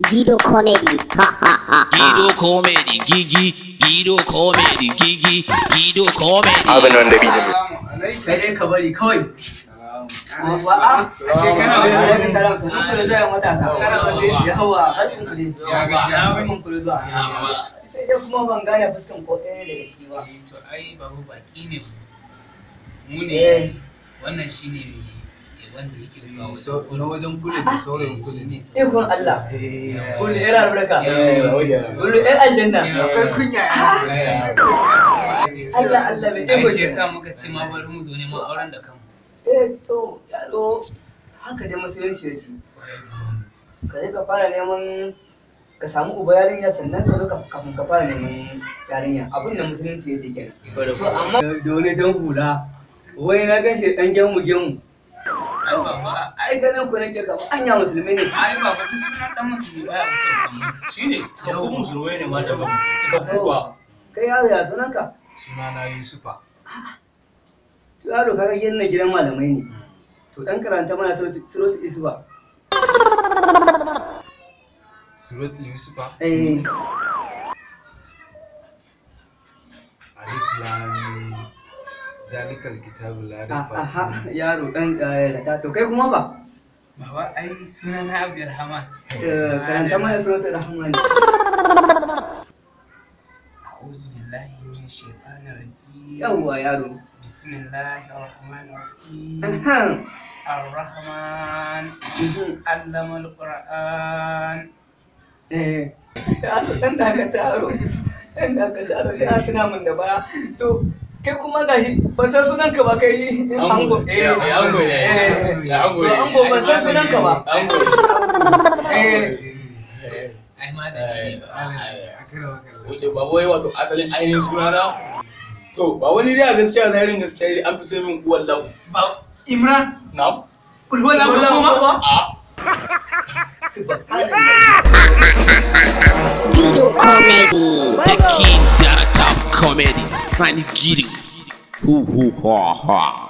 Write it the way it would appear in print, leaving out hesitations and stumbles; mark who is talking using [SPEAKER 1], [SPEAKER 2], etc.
[SPEAKER 1] Gido Comedy. Ha ha ha.
[SPEAKER 2] Gido Comedy, Gigi, Gido Comedy, Gigi, Gido Comedy.
[SPEAKER 3] Abin wanda bi.
[SPEAKER 4] Kai ka bari kawai. Wa'a, ashe kana wajen salam sanin ku da zuwa matasa. Yawa, barkin ku dai. Barkin ku da zuwa. Sai dai kuma ban gane fuskan ko ɗaya daga ciki ba.
[SPEAKER 5] To ai babu baki ne mu ne wannan shine wanda yake zuwa
[SPEAKER 6] na wajen kule da saurayin kule
[SPEAKER 5] ne.
[SPEAKER 4] Ikon Allah. Kulu ƴar albarka. Kulu ƴar aljanna.
[SPEAKER 6] Akwai kunya.
[SPEAKER 4] Allah Allah bai
[SPEAKER 5] Ai
[SPEAKER 4] iko
[SPEAKER 5] shi yasa muka ce ma bari mu zo neman auren da kanmu.
[SPEAKER 4] Eh to yaro haka dai musulunci ya ce. Ka je ka fara neman ka samu uba yarinya sannan ka zo kafin ka fara neman yarinya abin da musulunci ya ce kenan. To amma da wani jan hula wai na gan shi dan gemu gemu.
[SPEAKER 5] Ai baba,
[SPEAKER 4] Ai ganin ku nake kamar anya musulmi ne.
[SPEAKER 5] ai baba duk sunan dan musulmi baya wuce Muhammad.
[SPEAKER 6] Shi ne cikakkun musulmai ne ma daga cikakkun kuwa.
[SPEAKER 4] Kai yaro ya sunanka?
[SPEAKER 6] Sunana Yusufa.
[SPEAKER 4] To yaro ka ga gidan gidan malamai ne. To dan karanta mana suratul Isuba.
[SPEAKER 6] Suratul Yusufa.
[SPEAKER 4] Eh
[SPEAKER 6] Alif Lam Mim. Zalikal kitabu la raiba
[SPEAKER 4] aha
[SPEAKER 6] fihi.
[SPEAKER 4] yaro dan ta to kai kuma ba.
[SPEAKER 5] Baba ai sunana Abdulrahman.
[SPEAKER 4] To karanta mana suratul Rahman.
[SPEAKER 5] A'udhu billahi minash shaitanir rajim.
[SPEAKER 4] Yawwa yaro.
[SPEAKER 5] Bismillahir rahmanir rahim.
[SPEAKER 4] Aha.
[SPEAKER 5] Ar-Rahman. Allama al-Qur'an.
[SPEAKER 4] Eh, ɗan dakata yaro, ɗan dakata yaro, kana tuna min da baya. To, kai kuma gashi ban san sunan ka ba kai ango. Eh,
[SPEAKER 6] ango ne.
[SPEAKER 4] Eh,
[SPEAKER 6] Ango
[SPEAKER 4] to
[SPEAKER 6] ne.
[SPEAKER 4] ango ban san sunan ka ba.
[SPEAKER 6] Ango.
[SPEAKER 4] Eh,
[SPEAKER 5] Ai malami ne.
[SPEAKER 6] Wuce ba wai wato asalin ainihin sunana. To ba wani dai a gaskiya zahirin gaskiya dai an fito min uwan lahu.
[SPEAKER 5] Ba Imran,
[SPEAKER 6] Na'am.
[SPEAKER 5] kulwala kuma?
[SPEAKER 6] A
[SPEAKER 4] subhanallah.
[SPEAKER 1] Gido Comedy.
[SPEAKER 2] The King Director of Comedy, Sani Gido. Hu hu ha ha.